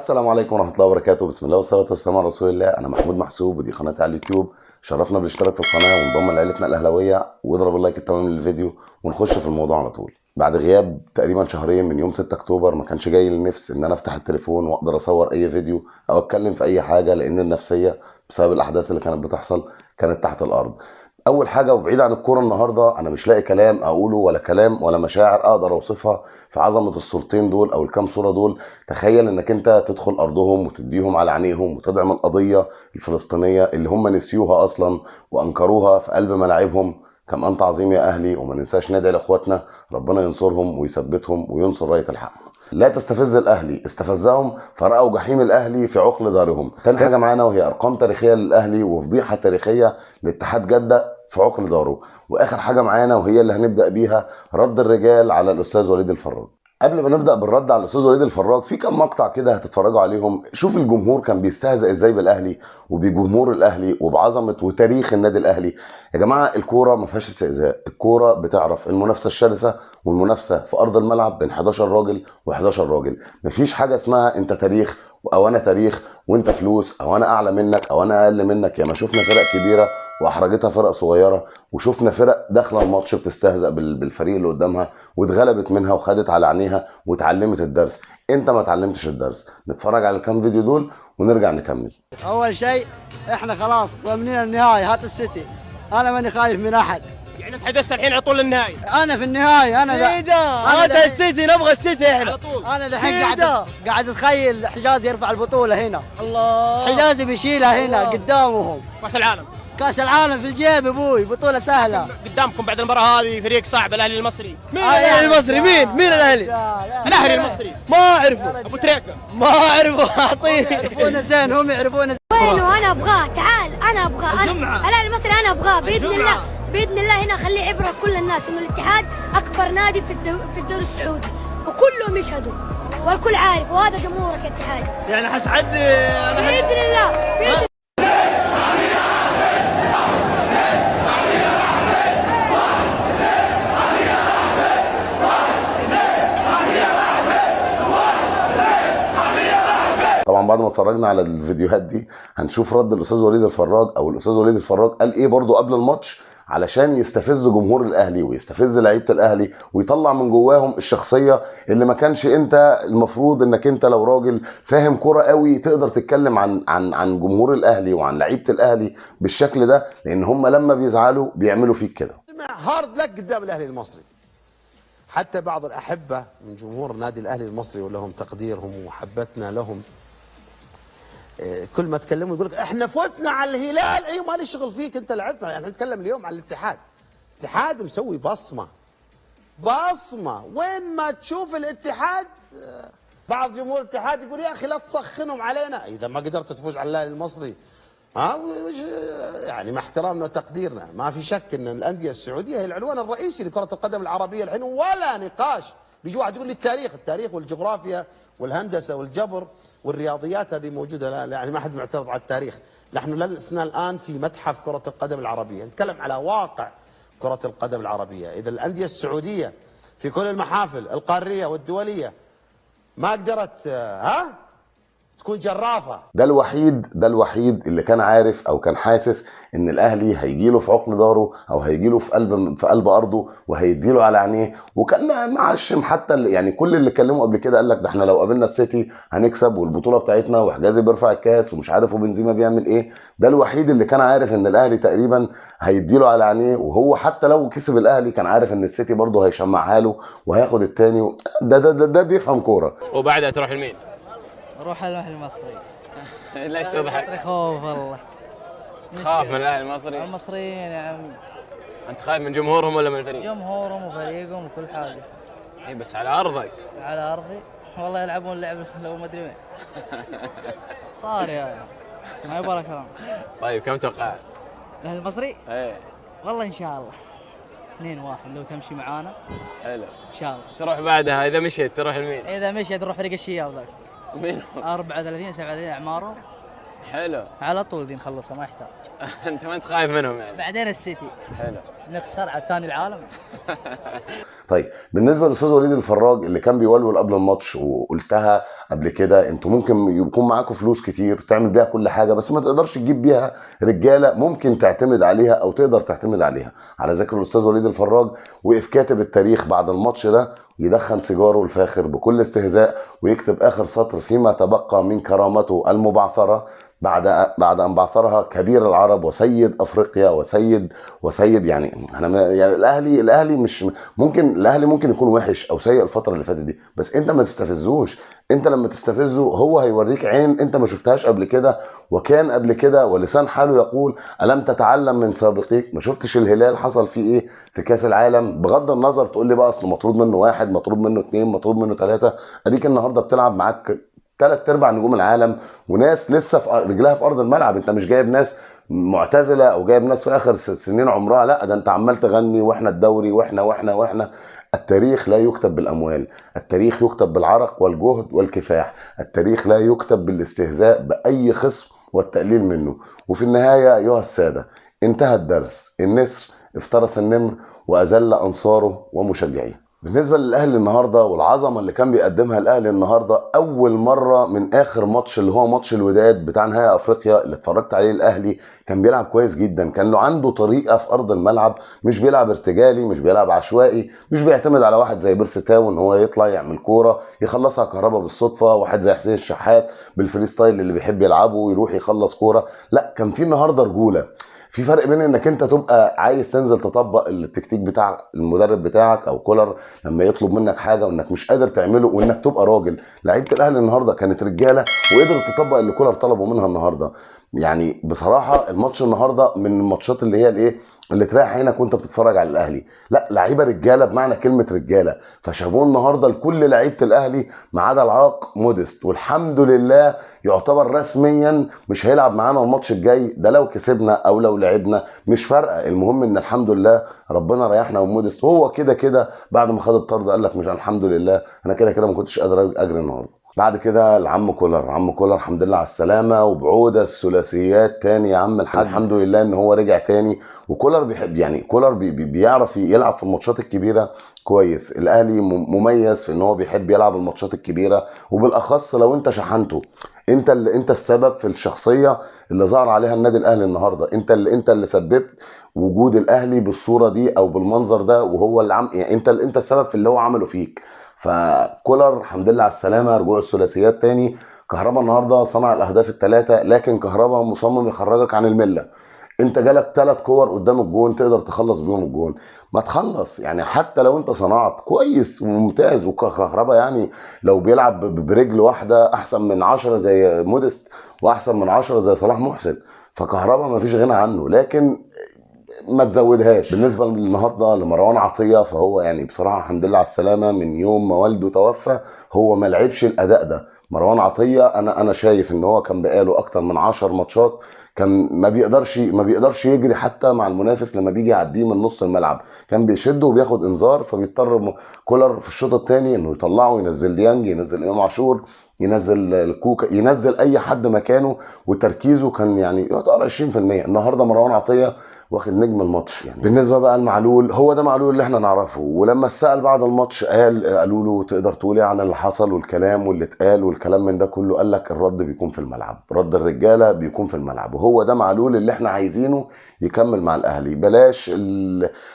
السلام عليكم ورحمة الله وبركاته. بسم الله والصلاة والسلام على رسول الله. انا محمود محسوب ودي قناتي على اليوتيوب. شرفنا بالاشتراك في القناة وانضم لعيلتنا الاهلاوية واضرب ال like التمام للفيديو ونخش في الموضوع على طول. بعد غياب تقريبا شهرين من يوم 6 اكتوبر ما كانش جاي للنفس ان انا افتح التليفون واقدر اصور اي فيديو او اتكلم في اي حاجة، لان النفسية بسبب الاحداث اللي كانت بتحصل كانت تحت الارض. اول حاجة وبعيد عن الكورة النهارده، انا مش لاقي كلام اقوله ولا كلام ولا مشاعر اقدر اوصفها في عظمه الصورتين دول او الكام صوره دول. تخيل انك انت تدخل ارضهم وتديهم على عينيهم وتدعم القضية الفلسطينية اللي هم نسيوها اصلا وانكروها في قلب ملاعبهم. كم انت عظيم يا اهلي، وما ننساش ندعي لاخواتنا ربنا ينصرهم ويثبتهم وينصر رايه الحق. لا تستفز الاهلي، استفزهم فرأوا جحيم الاهلي في عقل دارهم. تاني حاجة معانا وهي ارقام تاريخية للاهلي وفضيحه تاريخية لاتحاد جده في عقل داره. واخر حاجة معانا وهي اللي هنبدا بيها، رد الرجال على الاستاذ وليد الفراج. قبل ما نبدا بالرد على الاستاذ وليد الفراج، في كم مقطع كده هتتفرجوا عليهم. شوف الجمهور كان بيستهزئ ازاي بالاهلي وبجمهور الاهلي وبعظمه وتاريخ النادي الاهلي. يا جماعة الكورة ما فيهاش استهزاء، الكورة بتعرف المنافسة الشرسة والمنافسه في ارض الملعب بين 11 راجل و11 راجل. مفيش حاجة اسمها انت تاريخ او انا تاريخ وانت فلوس او انا اعلى منك او انا اقل منك. يا ما شفنا فرق كبيرة واحرجتها فرق صغيرة، وشفنا فرق داخله الماتش بتستهزأ بالفريق اللي قدامها واتغلبت منها وخدت على عينيها واتعلمت الدرس. انت ما اتعلمتش الدرس. نتفرج على الكام فيديو دول ونرجع نكمل. اول شيء احنا خلاص ضامنين النهائي، هات السيتي. انا ماني خايف من احد. يعني تحدثت الحين على طول النهائي. انا في النهاية، انا سيدا هات السيتي، نبغى السيتي احنا على طول. انا الحين قاعد اتخيل حجازي يرفع البطولة هنا. الله، حجازي بيشيلها هنا الله. قدامهم. كاس العالم كاس العالم في الجيب ابوي، بطوله سهلة قدامكم بعد المباراة هذه فريق صعب، الاهلي المصري. مين الاهلي المصري؟ مين الاهلي؟ الاهلي المصري ما اعرفه، ابو تريكه. ما اعرفه. اعطيني. يعرفونه زين، هم يعرفونه. وينه؟ انا ابغاه، تعال انا ابغاه. انا الاهلي المصري انا ابغاه باذن الله، باذن الله. هنا اخليه عبره كل الناس انه الاتحاد اكبر نادي في الدوري السعودي، وكلهم يشهدوا والكل عارف، وهذا جمهورك يا اتحاد. يعني حتعدي باذن الله، باذن. طبعا بعد ما اتفرجنا على الفيديوهات دي هنشوف رد الاستاذ وليد الفراج، او الاستاذ وليد الفراج قال ايه برضو قبل الماتش علشان يستفز جمهور الاهلي ويستفز لعيبة الاهلي ويطلع من جواهم الشخصية اللي ما كانش انت المفروض انك انت لو راجل فاهم كورة قوي تقدر تتكلم عن عن عن جمهور الاهلي وعن لعيبة الاهلي بالشكل ده، لان هم لما بيزعلوا بيعملوا فيك كده. hard luck قدام الاهلي المصري. حتى بعض الاحبة من جمهور النادي الاهلي المصري ولهم تقديرهم ومحبتنا لهم، كل ما تكلموا يقول لك احنا فزنا على الهلال. ايوه ما لي شغل فيك، انت لعبنا. يعني نتكلم اليوم على الاتحاد. الاتحاد مسوي بصمة، بصمة وين ما تشوف الاتحاد. بعض جمهور الاتحاد يقول يا اخي لا تسخنهم علينا، اذا ما قدرت تفوز على الاهلي المصري ها يعني مع احترامنا وتقديرنا ما في شك ان الاندية السعودية هي العنوان الرئيسي لكرة القدم العربية الحين، ولا نقاش. بيجي واحد يقول لي التاريخ، التاريخ والجغرافيا والهندسة والجبر والرياضيات هذه موجودة، لا يعني ما حد معترض على التاريخ. نحن لسنا الان في متحف كره القدم العربية، نتكلم على واقع كره القدم العربية. اذا الاندية السعودية في كل المحافل القارية والدولية ما قدرت ها تكون جرافه. ده الوحيد اللي كان عارف او كان حاسس ان الاهلي هيجيله في عقل داره او هيجيله في قلب ارضه وهيديله على عينيه، وكان معشم حتى يعني كل اللي اتكلموا قبل كده قال لك ده احنا لو قابلنا السيتي هنكسب والبطوله بتاعتنا وحجازي بيرفع الكاس ومش عارف وبنزيما بيعمل ايه. ده الوحيد اللي كان عارف ان الاهلي تقريبا هيديله على عينيه، وهو حتى لو كسب الاهلي كان عارف ان السيتي برضه هيشمعها له وهياخد الثاني. ده ده ده, ده بيفهم كورة. وبعدها تروح لمين؟ روح الاهلي المصري. ليش تضحك؟ المصري خوف والله. تخاف من الاهلي المصري؟ المصريين يا عم. انت خايف من جمهورهم ولا من الفريق؟ جمهورهم وفريقهم وكل حاجة. اي بس على ارضك. على ارضي والله يلعبون لعب لو ما ادري وين. صار يا ما يبغى كلام. طيب كم توقع؟ الاهلي المصري؟ ايه والله ان شاء الله 2-1 لو تمشي معانا. حلو ان شاء الله. تروح بعدها اذا مشيت تروح لمين؟ اذا مشيت تروح فريق الشياب ذاك. مين هو؟ 34 37 اعمارهم. حلو على طول دي نخلصها ما يحتاج. انت ما انت خايف منهم يعني؟ بعدين السيتي. حلو. نخسر على ثاني العالم. طيب بالنسبة للاستاذ وليد الفراج اللي كان بيولول قبل الماتش، وقلتها قبل كده، انتوا ممكن يكون معاكم فلوس كتير تعمل بيها كل حاجة، بس ما تقدرش تجيب بيها رجاله ممكن تعتمد عليها او تقدر تعتمد عليها. على ذكر الاستاذ وليد الفراج، وقف كاتب التاريخ بعد الماتش ده يدخن سيجارة الفاخر بكل استهزاء ويكتب اخر سطر فيما تبقى من كرامته المبعثره بعد ان بعثرها كبير العرب وسيد افريقيا وسيد يعني احنا يعني الاهلي مش ممكن، الاهلي ممكن يكون وحش او سيء الفترة اللي فاتت دي، بس انت ما تستفزوش. انت لما تستفزه هو هيوريك عين انت ما شفتهاش قبل كده، وكان قبل كده ولسان حاله يقول الم تتعلم من سابقيك؟ ما شفتش الهلال حصل فيه ايه في كاس العالم؟ بغض النظر تقول لي بقى اصل مطرود منه واحد، مطرود منه اثنين، مطرود منه ثلاثة، اديك النهارده بتلعب معاك 3/4 نجوم العالم وناس لسه في رجلها في ارض الملعب. انت مش جايب ناس معتزلة او جايب ناس في اخر سنين عمرها، لا ده انت عمال تغني واحنا الدوري واحنا واحنا واحنا. التاريخ لا يكتب بالاموال، التاريخ يكتب بالعرق والجهد والكفاح، التاريخ لا يكتب بالاستهزاء باي خصم والتقليل منه. وفي النهاية ايها السادة، انتهى الدرس. النسر افترس النمر واذل انصاره ومشجعيه. بالنسبة للاهلي النهارده والعظمة اللي كان بيقدمها الاهلي النهارده، اول مرة من اخر ماتش اللي هو ماتش الوداد بتاع نهائي افريقيا اللي اتفرجت عليه، الاهلي كان بيلعب كويس جدا، كان له عنده طريقه في ارض الملعب، مش بيلعب ارتجالي، مش بيلعب عشوائي، مش بيعتمد على واحد زي بيرسي تاو ان هو يطلع يعمل كورة يخلصها كهربا بالصدفة، واحد زي حسين الشحات بال free style اللي بيحب يلعبه ويروح يخلص كورة. لا، كان في النهارده رجوله. في فرق بين انك انت تبقى عايز تنزل تطبق التكتيك بتاع المدرب بتاعك او كولر لما يطلب منك حاجة وانك مش قادر تعمله، وانك تبقى راجل. لعيبة الاهلي النهارده كانت رجاله وقدرت تطبق اللي كولر طلبه منها النهارده. يعني بصراحة الماتش النهارده من الماتشات اللي هي الايه اللي تريح عينك وانت بتتفرج على الاهلي. لا، لعيبة رجاله بمعنى كلمة رجاله. فشابوه النهارده لكل لعيبة الاهلي ما عدا العاق موديست، والحمد لله يعتبر رسميا مش هيلعب معانا الماتش الجاي ده، لو كسبنا او لو لعبنا مش فارقه، المهم ان الحمد لله ربنا ريحنا. وموديست هو كده كده بعد ما خد الطرد قال لك مش الحمد لله انا كده كده ما كنتش قادر اجري النهارده. بعد كده العم كولر، عم كولر الحمد لله على السلامة وبعوده الثلاثيات تاني يا عم الحاج، الحمد لله ان هو رجع تاني. وكولر بيحب يعني كولر بيعرف يلعب في الماتشات الكبيرة كويس. الاهلي مميز في ان هو بيحب يلعب الماتشات الكبيرة، وبالاخص لو انت شحنته، انت اللي انت السبب في الشخصية اللي ظهر عليها النادي الاهلي النهارده، انت اللي سببت وجود الاهلي بالصورة دي او بالمنظر ده، وهو اللي عم يعني انت السبب في اللي هو عمله فيك. فكولر الحمد لله على السلامة، رجوع الثلاثيات تاني. كهربا النهارده صنع الاهداف الثلاثة، لكن كهربا مصمم يخرجك عن الملة. انت جالك 3 كور قدام الجون تقدر تخلص بيهم الجون، ما تخلص يعني. حتى لو انت صنعت كويس وممتاز، وكهربا يعني لو بيلعب برجل واحدة احسن من 10 زي موديست واحسن من 10 زي صلاح محسن، فكهربا ما فيش غنى عنه، لكن ما تزودهاش. بالنسبة النهارده لمروان عطية، فهو يعني بصراحة الحمد لله على السلامة، من يوم ما والده توفى هو ما لعبش الاداء ده. مروان عطية انا شايف ان هو كان بقاله اكتر من 10 ماتشات كان ما بيقدرش يجري حتى مع المنافس لما بيجي يعديه من نص الملعب، كان بيشده وبياخد انذار، فبيضطر كولر في الشوط الثاني انه يطلعه، ينزل ديانج، ينزل امام عاشور، ينزل الكوكا، ينزل اي حد مكانه، وتركيزه كان يعني يعتبر 20%. النهارده مروان عطية واخد نجم الماتش. يعني بالنسبة بقى لمعلول، هو ده معلول اللي احنا نعرفه. ولما اتسال بعد الماتش قالوا له تقدر تقول ايه عن اللي حصل والكلام واللي اتقال والكلام من ده كله، قال لك الرد بيكون في الملعب، رد الرجالة بيكون في الملعب. وهو ده معلول اللي احنا عايزينه يكمل مع الاهلي. بلاش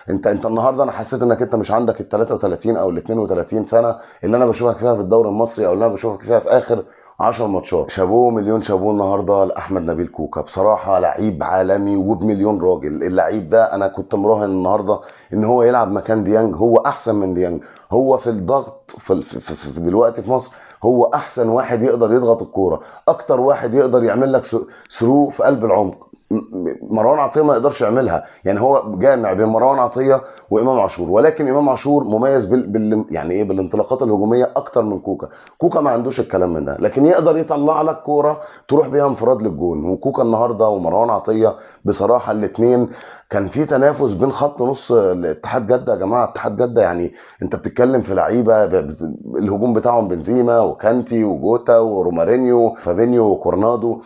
انت النهارده انا حسيت انك انت مش عندك ال 33 او ال 32 سنة اللي انا بشوفك فيها في الدوري المصري او اللي انا بشوفك فيها في اخر 10 ماتشات. شابوه مليون شابوه النهارده لاحمد نبيل كوكا، بصراحة لعيب عالمي وبمليون راجل. اللعيب ده انا كنت مراهن النهارده ان هو يلعب مكان ديانج، هو احسن من ديانج، هو في الضغط في, في, في دلوقتي في مصر هو احسن واحد يقدر يضغط الكورة، اكتر واحد يقدر يعمل لك through في قلب العمق. مروان عطية ما يقدرش يعملها، يعني هو جامع بين مروان عطية وامام عاشور، ولكن امام عاشور مميز يعني ايه بالانطلاقات الهجومية اكتر من كوكا. كوكا ما عندوش الكلام من ده، لكن يقدر يطلع لك كورة تروح بيها انفراد للجون. وكوكا النهارده ومروان عطية بصراحة الاثنين كان في تنافس بين خط نص الاتحاد جده. يا جماعة اتحاد جده يعني انت بتتكلم في لعيبة الهجوم بتاعهم بنزيما وكانتي وجوتا ورومارينيو فابينيو وكورنادو،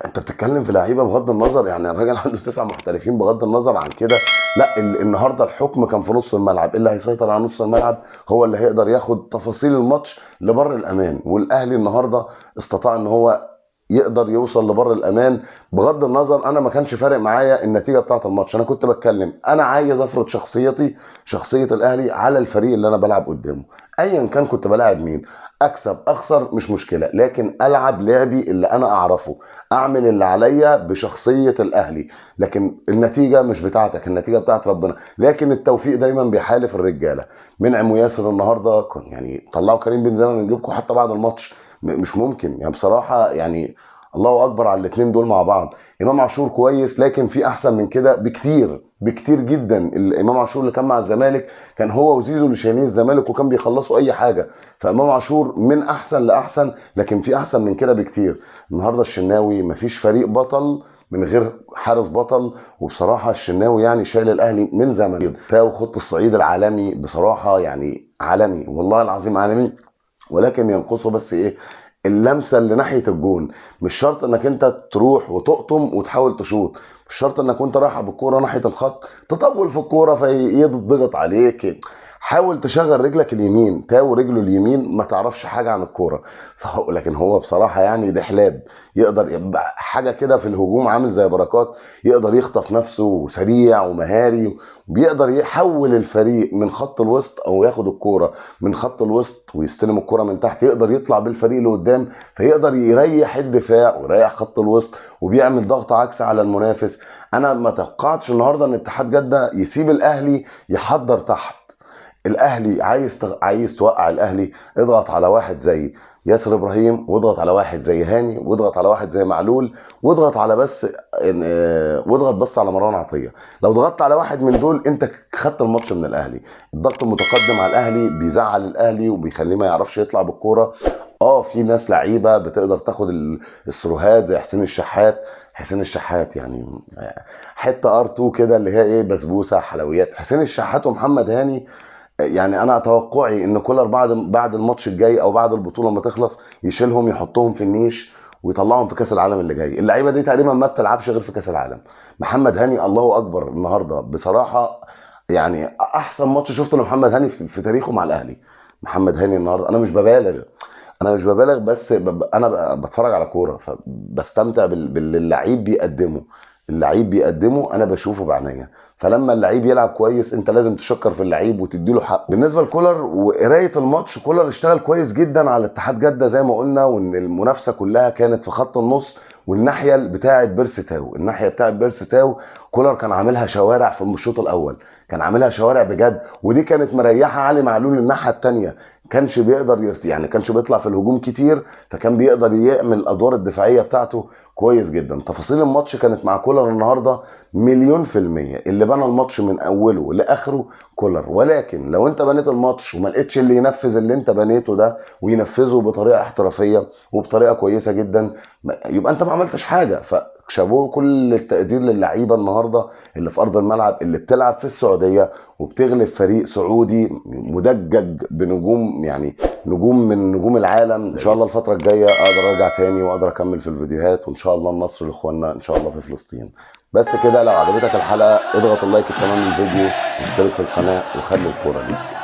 انت بتتكلم في لعيبة بغض النظر، يعني الراجل عنده 9 محترفين بغض النظر عن كده. لا، النهارده الحكم كان في نص الملعب، اللي هيسيطر على نص الملعب هو اللي هيقدر ياخد تفاصيل الماتش لبر الامان. والاهلي النهارده استطاع ان هو يقدر يوصل لبر الامان. بغض النظر انا ما كانش فارق معايا النتيجة بتاعه الماتش، انا كنت بتكلم انا عايز افرض شخصيتي، شخصية الاهلي على الفريق اللي انا بلعب قدامه، ايا كان كنت بلاعب مين، اكسب اخسر مش مشكلة، لكن العب لعبي اللي انا اعرفه، اعمل اللي عليا بشخصية الاهلي. لكن النتيجة مش بتاعتك، النتيجة بتاعت ربنا، لكن التوفيق دايما بيحالف الرجالة. منعم وياسر النهارده يعني طلعوا كريم بنزيما من جيبكم حتى بعد الماتش، مش ممكن يعني بصراحة، يعني الله اكبر على الاثنين دول مع بعض. امام عاشور كويس، لكن في احسن من كده بكتير بكتير جدا. الامام عاشور اللي كان مع الزمالك كان هو وزيزو اللي شايلين الزمالك وكان بيخلصوا اي حاجة، فامام عاشور من احسن لاحسن، لكن في احسن من كده بكتير. النهارده الشناوي مفيش فريق بطل من غير حارس بطل، وبصراحة الشناوي يعني شايل الاهلي من زمن. تاو خط الصعيد العالمي بصراحة، يعني عالمي والله العظيم عالمي، ولكن ينقصه بس ايه؟ اللمسة اللي ناحية الجون. مش شرط انك انت تروح وتقطم وتحاول تشوط، مش شرط انك وانت رايح بالكورة ناحية الخط تطول في الكورة فيضغط عليك. حاول تشغل رجلك اليمين، تاو رجله اليمين ما تعرفش حاجة عن الكورة، لكن هو بصراحة يعني ده حلاب، يقدر حاجة كده في الهجوم عامل زي بركات، يقدر يخطف نفسه وسريع ومهاري، وبيقدر يحول الفريق من خط الوسط او ياخد الكورة من خط الوسط ويستلم الكورة من تحت، يقدر يطلع بالفريق لقدام، فيقدر يريح الدفاع ويريح خط الوسط، وبيعمل ضغط عكسي على المنافس. انا ما توقعتش النهارده ان اتحاد جده يسيب الاهلي يحضر تحت. الاهلي عايز توقع الاهلي، اضغط على واحد زي ياسر ابراهيم، واضغط على واحد زي هاني، واضغط على واحد زي معلول، واضغط على بس واضغط بس على مروان عطية. لو ضغطت على واحد من دول انت خدت الماتش من الاهلي. الضغط المتقدم على الاهلي بيزعل الاهلي وبيخليه ما يعرفش يطلع بالكورة. في ناس لعيبة بتقدر تاخد السروهات زي حسين الشحات. حسين الشحات يعني حتة R2 كده اللي هي ايه، بسبوسه حلويات. حسين الشحات ومحمد هاني، يعني انا توقعي ان كولر بعد الماتش الجاي او بعد البطولة ما تخلص يشيلهم يحطهم في النيش ويطلعهم في كاس العالم اللي جاي. اللعيبة دي تقريبا ما بتلعبش غير في كاس العالم. محمد هاني الله اكبر النهارده بصراحة، يعني احسن ماتش شفته لمحمد هاني في تاريخه مع الاهلي. محمد هاني النهارده، انا مش ببالغ، بس انا بتفرج على كورة فبستمتع باللي اللعيب بيقدمه. اللعيب بيقدمه انا بشوفه بعينيا، فلما اللعيب يلعب كويس انت لازم تشكر في اللعيب وتدي له حقه. بالنسبة لكولر وقرايه الماتش، كولر اشتغل كويس جدا على اتحاد جده زي ما قلنا، وان المنافسة كلها كانت في خط النص والناحية بتاعه بيرسي تاو. الناحية بتاعه بيرسي تاو كولر كان عاملها شوارع في الشوط الاول، كان عاملها شوارع بجد، ودي كانت مريحه علي معلول الناحية الثانية، كانش بيقدر يعني كانش بيطلع في الهجوم كتير، فكان بيقدر يعمل الادوار الدفاعية بتاعته كويس جدا. تفاصيل الماتش كانت مع كولر النهارده 1,000,000%، اللي بنى الماتش من اوله لاخره كولر. ولكن لو انت بنيت الماتش وما لقيتش اللي ينفذ اللي انت بنيته ده وينفذه بطريقة احترافية وبطريقة كويسة جدا، يبقى انت ما عملتش حاجة. فشابوه كل التقدير للعيبة النهارده اللي في ارض الملعب، اللي بتلعب في السعودية وبتغلب فريق سعودي مدجج بنجوم، يعني نجوم من نجوم العالم. ان شاء الله الفترة الجاية اقدر ارجع تاني واقدر اكمل في الفيديوهات، وان شاء الله النصر لاخواننا ان شاء الله في فلسطين. بس كده، لو عجبتك الحلقة اضغط ال like التمام للفيديو واشترك في القناة وخلي الكورة ليك.